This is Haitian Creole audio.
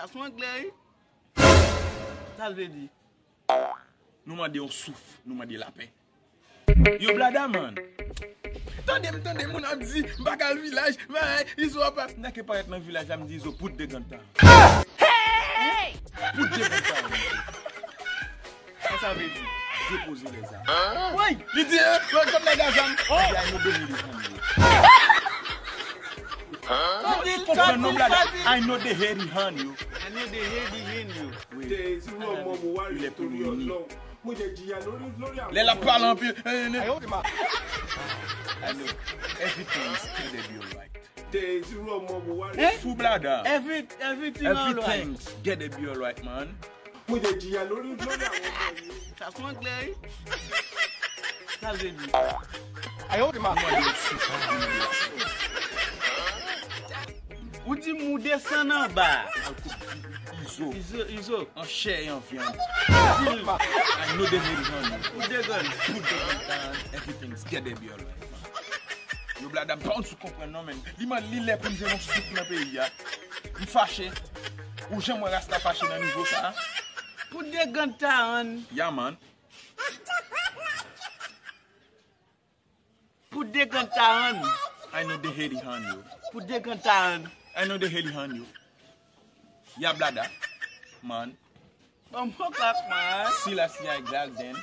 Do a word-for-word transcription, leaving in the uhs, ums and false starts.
Sa se anglè, wi. Sa l vle di? Nou mande yon souf, nou mande lapè. Yo blada, man. Tande m, tande moun ap di, m pa ka al vilaj, men Izo ap pa. Nèg ki parèt nan vilaj la, m di, Izo, put the gun down. Put the gun down. Sa sa vle di? Depoze lèzam. Woy! Li di, eh, lòt kòm nèg a zam. Li di, I know the hell he hand you. Ou konprann non, blada? I know the hell he hand you. I know the hell he hand you. Wi. Lè pou nou ni. Lè l ap pale anpil. Eh, ne- I know. Everything's gonna be alright. Fou blada. Every, everything alright. Everything's gonna be alright, man. Sa se anglè, wi. Sa l vle di? Ou di m ou desann anba. Izo. Izo, Izo. An chè e an vyann. I know the hell he hand you. Put the gun. Put the gun down. Everything's gonna be alright. Yo blada, m pa konn si w konprann non, men. Li man, li lè pou n jwenn yon souf nan peyi a. M fache. Ou janm wè rasta fache nan nivo sa a? Put the gun down. Ya, man. Put the gun down. I know the hell he hand you. Put the gun down. I know the hell he hand you. Ya blada, man. Bon, bon, clap, man. Selassie I God then.